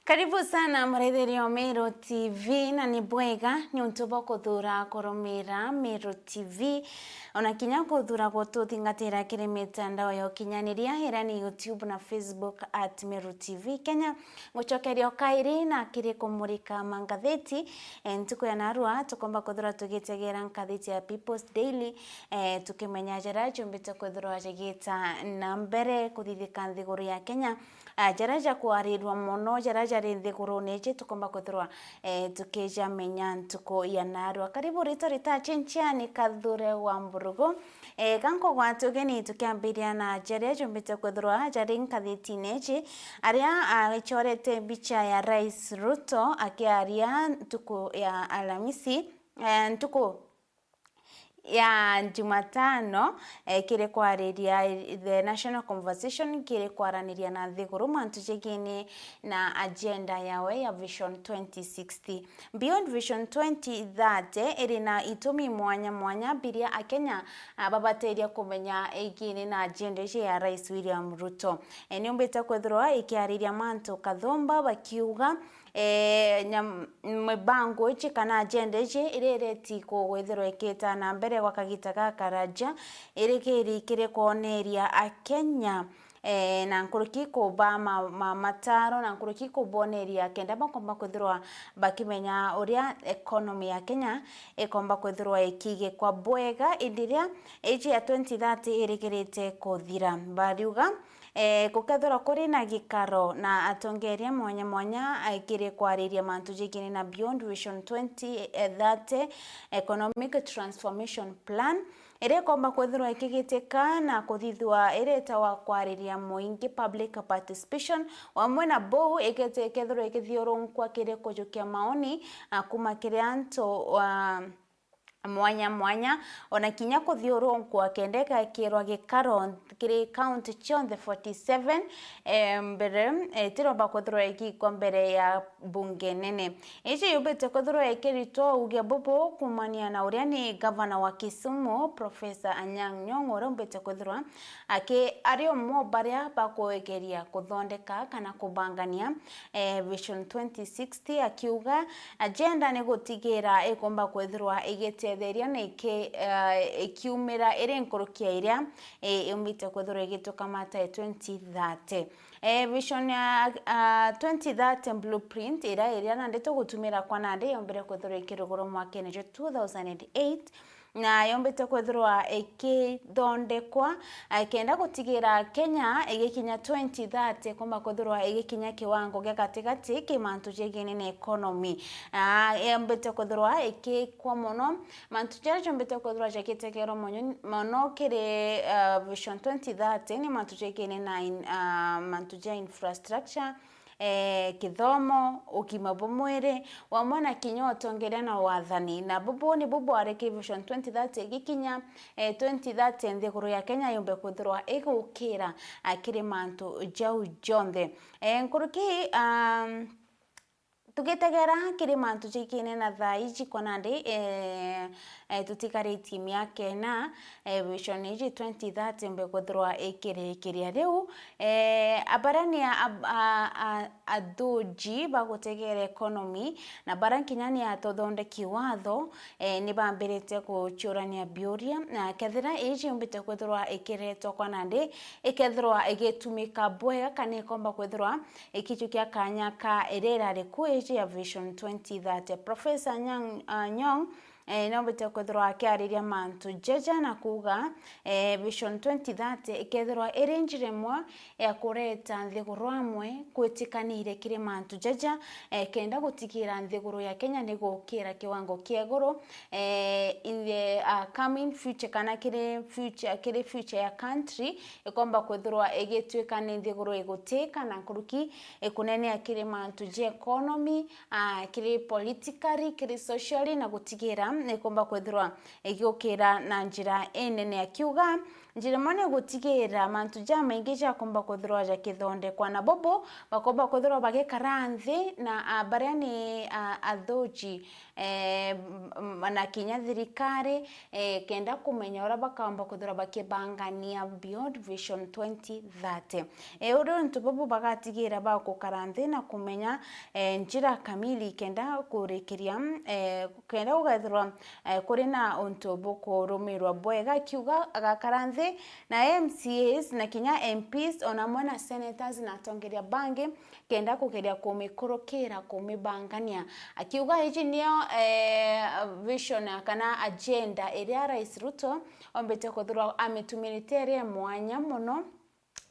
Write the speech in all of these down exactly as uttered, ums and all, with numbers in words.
Karibu sana muraithiria o Meru T V, na ni bwega niuntu bwa kuthura kurumira Meru T V, ona kinya kuthura gututhingatira kiri mitandao ya ukinyaniria iria ni YouTube na Facebook at Meru T V Kenya. Ngucokeria o kairi na kiri kumurika mangatheti, e, ntuku ya narua tukomba kwithirwa tugitegera ngatheti ya People's Daily, e, tukimenya jaria jumbite kwithirwa jigita na mbere kuthithika nthiguru ya Kenya, a, jaria jakwarirwa mono, jaria jari nthigurune iji tukomba kwithirwa, e, tukijamenya ntuku ya narua. Karibu, ritwa rita Chinchia ni Kathure wa Mburugu. E, ga nkugwata ugeni tukiambiria na jaria jumbite kwithirwa jari ngathetine iji, aria, a, ichorete mbicha ya Rais Ruto akiaria ntuku ya Alamisi, e, ntuku ya Jumatano, e, kiri kwariria, e, the national conversation, kiri kwaraniria na nthiguru mantu jegini na agenda yawe ya Vision twenty sixty. Beyond Vision twenty thirty iri na itumi mwanya mwanya biria Akenya, a, babateria kumenya igini na agenda iji ya Rais William Ruto. E, niumbite kwithirwa ikiariria mantu kathumba bakiuga, e, nyam-, mibango iji kana agenda iji iria ireti kugwithirwa ikita na mbere gwa kagita gakaraja, irigiri kiri kwoneria Akenya, e, na nkuruki kuba ma-, ma-, mataro, na nkuruki kuboneria kenda bakomba kwithirwa bakimenya uria economy ya Kenya ikomba kwithirwa ikigikwa bwega indi iria iji ya twenty thirty irigirite kuthira. Bariuga, e, gukethirwa kuri na gikaro na atongeria mwanya mwanya, e, kiri kwariria mantu jegini na Beyond Vision twenty thirty Economic Transformation Plan, iria ikomba kwithirwa ikigitika na kuthithua iria itawa kwariria muingi, public participation, wamwe na bou igete-, ikethirwa ikithiurunkwa kiri kujukia maoni, a, kuma kiri antu, a, mwanya mwanya, ona kinya kuthiurunkwa kenda igekirwa gikaro kiri county cionthe forty seven, e, mbere, e, itiromba kwithirwa igikwa mbere ya bunge nene. Iji yumbite kwithirwa ikiritwa uuge bubu kuumania na uria ni gavana wa Kisumu, Professor Anyang' Nyong'o, uria umbite kwithirwa aki-, ari umwe o baria bakwegeria kuthondeka kana kubangania, e, Vision twenty sixty, akiuga agenda ni gutigira ikomba kwithirwa igitetheria na iki-, e, ikiumira iri nkuruki ya iria, e, yumbite kwithirwa igitukamata e twenty thirty. E, vision ya, a, twenty thirty blueprint, iria, iria nandi tugutumira kwa nandi, yombire kwithirwa ikirugurwa mwakene jwa two thousand and eight, na yombite kwithirwa ikithondekwa, a, kenda gutigira Kenya igikinya twenty thirty, ikomba kwithirwa igikinya kiwango gia gatigati ki mantu jegini na economy. A, yombite kwithirwa ikikwa mono, mantu jaria jombite kwithirwa jakitegerwa mono, mono kiri, a, Vision twenty thirty ni mantu jegini na in-, a, mantu ja infrastructure, e, kithomo, ugima bwa mwiri, wamwe na kinya utongeria na wathani. Na bubu nibu bwari ki Vision twenty thirty igikinya, e, twenty thirty nthiguru ya Kenya yumbe kwithirwa igukira, a, kiri mantu jau jonthe. E, nkuruki, um, tugitegera kiri mantu jikine na thaa iji kwa nandi, e, e, tutikaritie miaka ina, e, vision iji twenty thirty mbe kwithirwa ikirikiria riu. E, abaria ni a, a, a, a, athuji ba gutegera economy, na baria nkinya ni atuthondeki watho, e, ni bambirite guciurania biuria, na kethira iji yumbite kwithirwa ikiretwa kwa nandi, ikethirwa igitumika bwega, kana ikomba kwithirwa ikijukia kanya ka iria irari ku iji ya Vision twenty thirty. Professor Nyang', uh, Nyong', eh, niombite kwithirwa akiariria mantu jaja na kuuga, eh, Vision twenty thirty ikethirwa iri njira imwe ya kureta nthiguru amwe kwitikaniire kiri mantu jaja, eh, kenda gutigira nthiguru ya Kenya ni gukira kiwango kia iguru, eh, in the, uh, coming future, kana kiri future, kiri future ya country, ikomba kwithirwa igituika ni nthiguru igutiika na nkuruki ikunenea kiri mantu ja economy, ah, kiri politically, kiri socially, na gutigira ikomba kwithirwa igiukira na njira inene. Akiuga, Njira imwe ni gutigira mantu jamaingi jakomba kwithirwa jakithondekwa, na bobo bakomba kwithirwa bagikara nthi na, a, baria ni, a, athuji, e, m-, m-, na kinya thirikari, e, kenda kumenya uria bakomba kwithirwa bakibangania Beyond Vision twenty thirty. E, uria untu bubu bagatigira bagukara nthi na kumenya, e, njira kamili kenda kurikiria, e, kenda gugethirwa, e, kuri na untu bukurumirwa bwega, akiuga agakara nthi na M C As na kinya M Ps, ona amwe na senators na atongeria bangi, kenda kugeria kumikurukira, kumibangania. Akiuga iji nio, e, vision kana agenda iria Rais Ruto ombite kwithirwa amitumirite iri mwanya mono,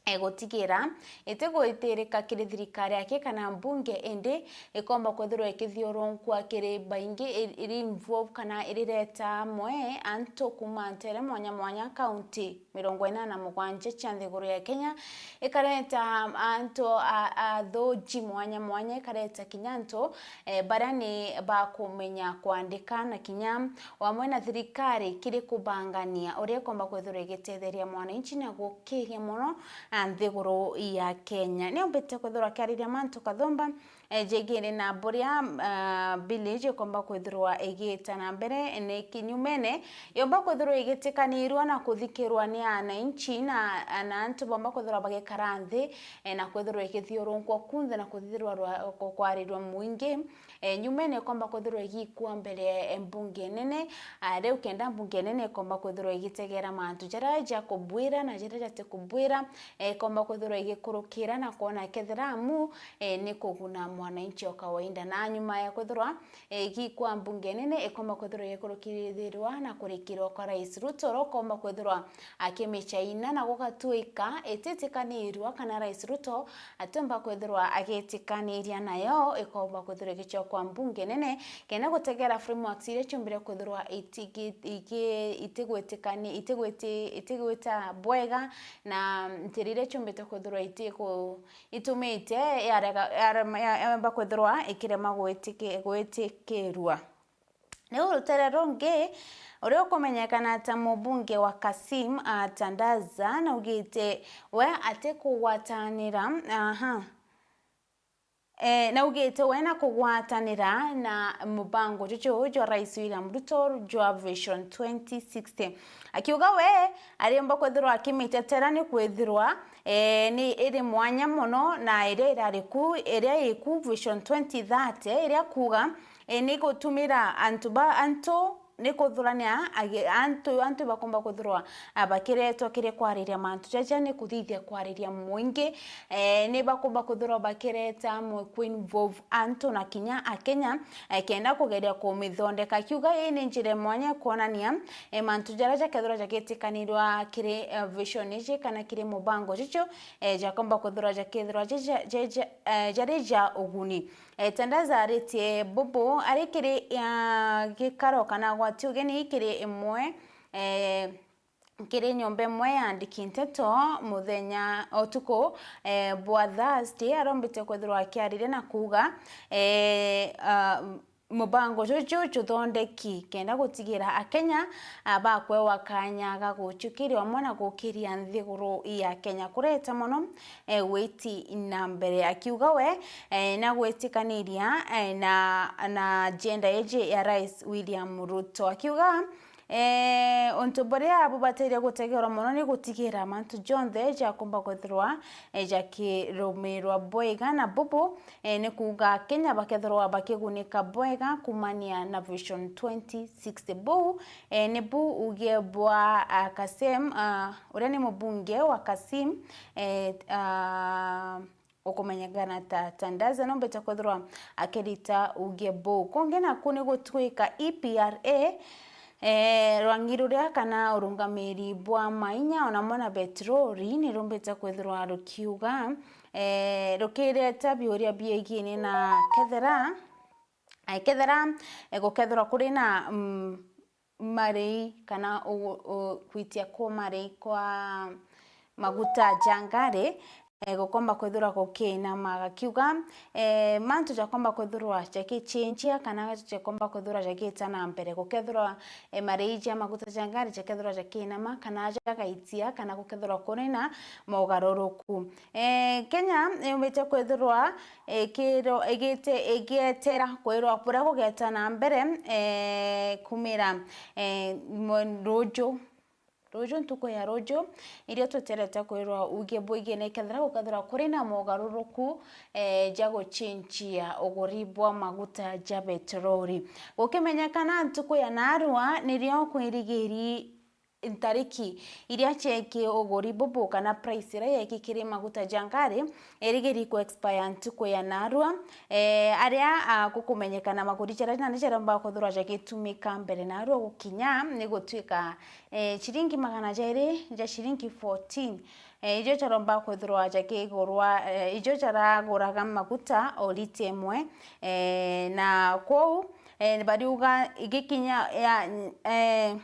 e, gutigira itigwitirika kiri thirikari yake kana mbunge, indi ikomba kwithirwa ikithiurunkua kiri baingi, i-, iri involve kana irireta amwe antu kuuma ntere mwanya mwanya, kaunti mirongo ina na mugwanja cia nthiguru ya Kenya, ikareta antu a-, athuji mwanya mwanya, ikareta kinya antu, e, baria ni bakumenya kwandika na kinya o amwe na thirikari kiri kubangania uria ikomba kwithirwa igitetheria mwananchi na gukiria mono, a, nthiguru ya Kenya. Ni ombite kwithirwa akiariria mantu kathumba, e, jegiri na buria, a, bill iji ikomba kwithirwa igiita na mbere ni kinyumene, yomba kwithirwa igitikanirwa na kuthikirwa ni ananchi na, na antu bomba kwithirwa bagikara nthi, e, na kwithirwa igithiurunkwa kunthe na kuthithirwa rwa-, ku-, kwarirwa mwingi. E, nyumene ikomba kwithirwa igikua mbere, e, mbunge nene. A, riu kenda mbunge nene ikomba kwithirwa igitegera mantu jaria jakubwira na jaria jatikubwira, e, ikomba kwithirwa igikurukira na kwona kethira amu, e, ni kuguna mwananchi o kawaida. Na nyuma ya kwithirwa, e, igikua mbunge nene, ikomba kwithirwa igikurukirithirwa na kurikirwa kwa Rais Ruto, uria ukomba kwithirwa akimichaina, na gugatuika ititikanirwa kana Rais Ruto atiumba kwithirwa agitikaniria, nayo ikomba kwithirwa igichokwa mbunge nene, kenda gutegera frameworks iria ciumbire kwithirwa itigi-, igi-, itigwitikani-, itigwiti-, itigwita bwega, na njira iria ciumbite kwithirwa itiku-, itumite yarega, yarema-, ya-, yamba kwithirwa ikirema gwitiki-, gwitikirwa. Riu rutere rungi, uria ukumenyekana ta mubunge wa Kasim, a, Tandaza, naugite we atikugwatanira, aha. E, naugite we na kugwatanira na mubango juju jwa Rais William Ruto jwa Vision twenty sixty. Akiuga we ariumba kwithirwa akimitetera ni kwithirwa, e, ni iri mwanya mono na iria irari ku, iria iku Vision twenty thirty, iria kuuga, e, ni gutumira antu ba, antu ni kuthurania agi-, antu, antu bakomba kuthurwa, a, bakiretwa kiri kwariria mantu jaja ni kuthithia kwariria mwingi, e, ni bakomba kuthurwa bakireta amwe ku involve antu na kinya Akenya, e, kenda kugeria kumithondeka. Akiuga ii ni njira imwe ya kwonania, e, mantu jaria jakethirwa jagitikanirwa kiri, e, vision iji kana kiri mubango juju, e, jakomba kuthurwa jakethirwa jaja, jaja, e, jari ja uguni. E, Tandaza aritie bubu ari kiri, a, gikaro kana agwati ugeni kiri imwe, e, kiri nyomba imwe ya andiki nteto muthenya, utuku, e, bwa Thursday, arombite kwithirwa akiariria na kuuga, e, a, mubango juju juthondeki kenda gutigira Akenya, a, bakwewa kanya ga guchukiria amwe na gukiria nthiguru ya Kenya kureta mono, e, witi na mbere. Akiuga we, e, na gwitikaniria, e, na, na agenda iji ya Rais William Ruto. Akiuga, e, untu buria bubataire gutegerwa mono ni gutigira mantu jonthe jakumba kwithirwa, e, jakirumirwa bwega, na bubu, e, ni kuuga Akenya bakethirwa bakigunika bwega kumania na Vision twenty sixty. Buu, e, nibu uge bwa, a, Kasem, a, uria ni mubunge wa Kasim, e, a, ukumenyekana ta Tandaza, nombete kwithirwa akirita uge buu. Kungi naku ni gutwika E P R A, e, rwangi ruria kana urungamiri bwa mainya ona mwe na petroli ni rumbite kwithirwa rukiuga, e, rukireta biuria biegiine na kethira, e, kethira, e, gukethirwa kuri na, mm, marei kana u-, u-, kwitia kwa marei kwa maguta ja ngari, eh, gukomba kwithirwa gukiinama, gakiuga, eh, mantu jakomba kwithirwa jagichenjia kana jakomba kwithirwa jagita na mbere, gukethirwa, eh, marei ja maguta ja ngari jakethirwa jakiinama kana jagaitia kana gukethirwa kuri na mogaruruku. Eh, Kenya yumbite kwithirwa ikiro-, igite-, igietera kwirwa buria gugeta na mbere, eh, kumira, eh, mwe-, ruju. Ruju, ntuku ya ruju, iria tuterete kwirwa uge bwigine kethira gukethirwa kuri na mogaruruku, eh, ja guchinchia uguri bwa maguta ja petroli. Gukimenyekana ntuku ya narua nirio kwirigiri ntariki iria cieki uguri bubu kana price iria yeki kiri maguta ja ngari irigiri ku expire ntuku ya narua, eh, aria, ah, gukumenyekana maguri jaria nandi jaromba kwithirwa jagitumika mbere narua gukinya ni gutuika, eh, ciringi magana jairi ja ciringi fourteen, eh, ijo jaromba kwithirwa jakigurwa, eh, ijo jaraguraga maguta o lita imwe, eh, na kwou, eh, bariuga igikinya ya, eh,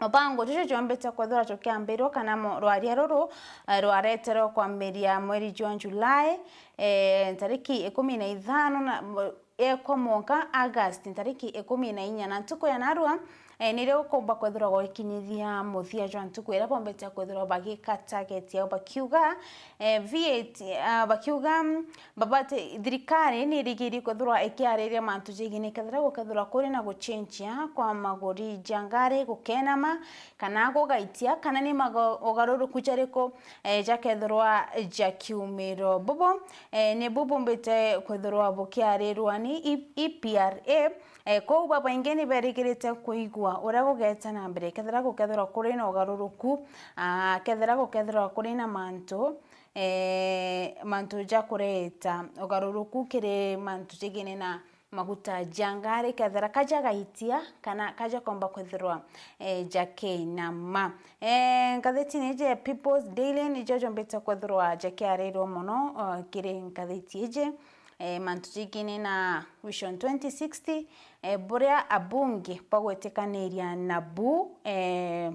mubango juju jwombite kwithirwa jukiambirwa kana mo-, rwaria ruru, eh, rwareterwe kwambiria mweri jwa Julai, eh, ntariki ikumi na ithano na, mo-, ekwa mwanka August ntariki ikumi na inya, na ntuku ya narua, eh, nirio gukumba kwithirwa gwakinyithia muthia jwa ntuku iria bombite kwithirwa bagika target yao bakiuga, eh, V A T, ah, bakiuga, mm, babati, thirikari ni irigirie kwithirwa ikiariria mantu jegini kethira gukethirwa kuri na guchenjia kwa maguri ja ngari gukenama kana gugaitia kana ni mago-, ugaruruku jariku, eh, jakethirwa jakiumirwa. Bubu, eh, ni bubumbite kwithirwa bukiarirwa ni E-, E P R A, eh, kou babaingi ni berigirite kuigua uria gugeta na mbere kethira gukethirwa kuri na ugaruruku, ah, kethira gukethirwa kuri na mantu, eh, mantu ja kureta ugaruruku kiri mantu jegene na maguta ja ngari, kethira kaja gaitia kana kaja komba kwithirwa, eh, jakinama. Eh, ngathitini iji ya People's Daily nijo jombite kwithirwa jakiarirwa mono, eh, kiri ngathiti iji, eh, mantu jegene na Vision twenty sixty, eh, buria abunge bagwitikaniria nabu, eh,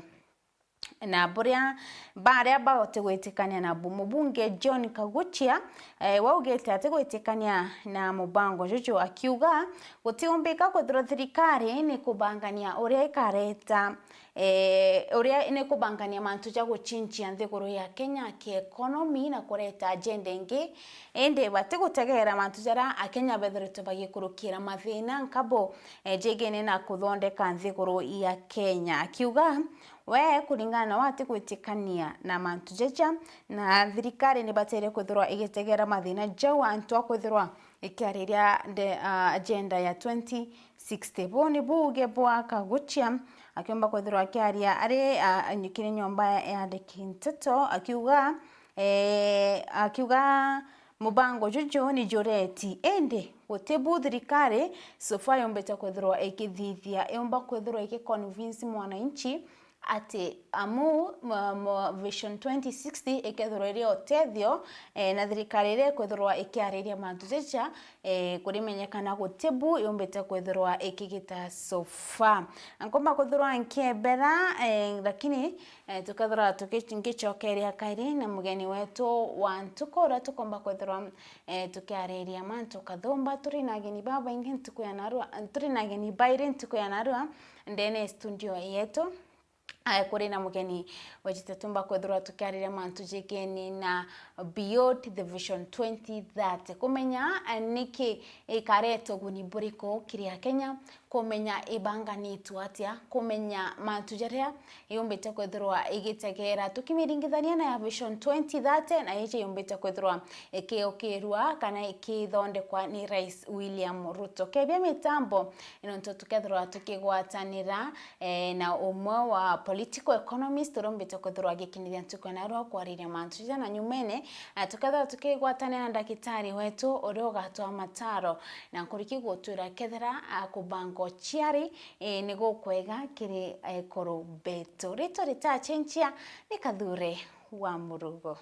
na buria baria batigwitikania nabu. Mubunge John Kaguchia, eh, we augite atigwitikania na mubango juju, akiuga gutiumbika kwithirwa thirikari ni kubangania uria ikareta, eh, uria ni kubangania mantu ja guchinchia nthiguru ya Kenya ki economy na kureta agenda ingi, indi batigutegera mantu jaria Akenya bethiritwe bagikurukira mathina nkabo, eh, jegene na kuthondeka nthiguru ya Kenya. Akiuga, we, kuringana na we, atigwitikania na mantu jaja, na thirikari ni batere kwithirwa igitegera mathina jau antu a kwithirwa ikiariria nde-, ah, agenda ya twenty sixty. Buu ni buuge bwa Kaguchia, akiumba kwithirwa akiaria ari, ah, kiri nyomba ya andiki nteto, akiuga, eh, akiuga, mubango juju ni jureti, indi guti bu thirikari so far yumbite kwithirwa ikithithia, yumba kwithirwa ikiconvince mwananchi ati amu, ma-, ma-, Vision twenty sixty ikethirwa iri utethio, eh, na thirikari iria ikwithirwa ikiariria mantu jaja, eh, kurimenyekana guti bu yumbite kwithirwa ikigita so far. Na nkomba kwithirwa nkiebera, eh, lakini, eh, tukethirwa tuki-, ngicokeria kairi na mugeni wetu wa ntuku uria tukomba kwithirwa, eh, tukiariria mantu kathumba. Turi na ageni babaingi ntuku ya narua, turi na ageni bairi ntuku ya narua ndene ya studio yetu. Aya, kuri na mugeni wejite tumba kwithirwa tukiariria mantu jegeni na Beyond the Vision twenty thirty. Kumenya, eh, niki ikareta uguni buriku kiri Akenya, kumenya ibanganitwe atia, kumenya mantu jaria yumbite kwithirwa igitegera. Tukimiringithania na ya Vision twenty thirty, na iji yumbite kwithirwa ikiukirua kana ikithondekwa ni Rais William Ruto. Kebia mitambo, nontu tukethirwa tukigwatanira, eh, na umwe wa political economist uria umbite kwithirwa agikinithia ntuku ya narua kwariria mantu jaja, na nyumene, eh, tukethirwa tukigwatanira na ndagitari wetu uria ugatwa mataro na nkuriki gutwira kethira, ah, kubanga uciari, eh, ni gukwega kiri ekuru betu. Ritwa ritachenjia ni Kathure wa Murugo.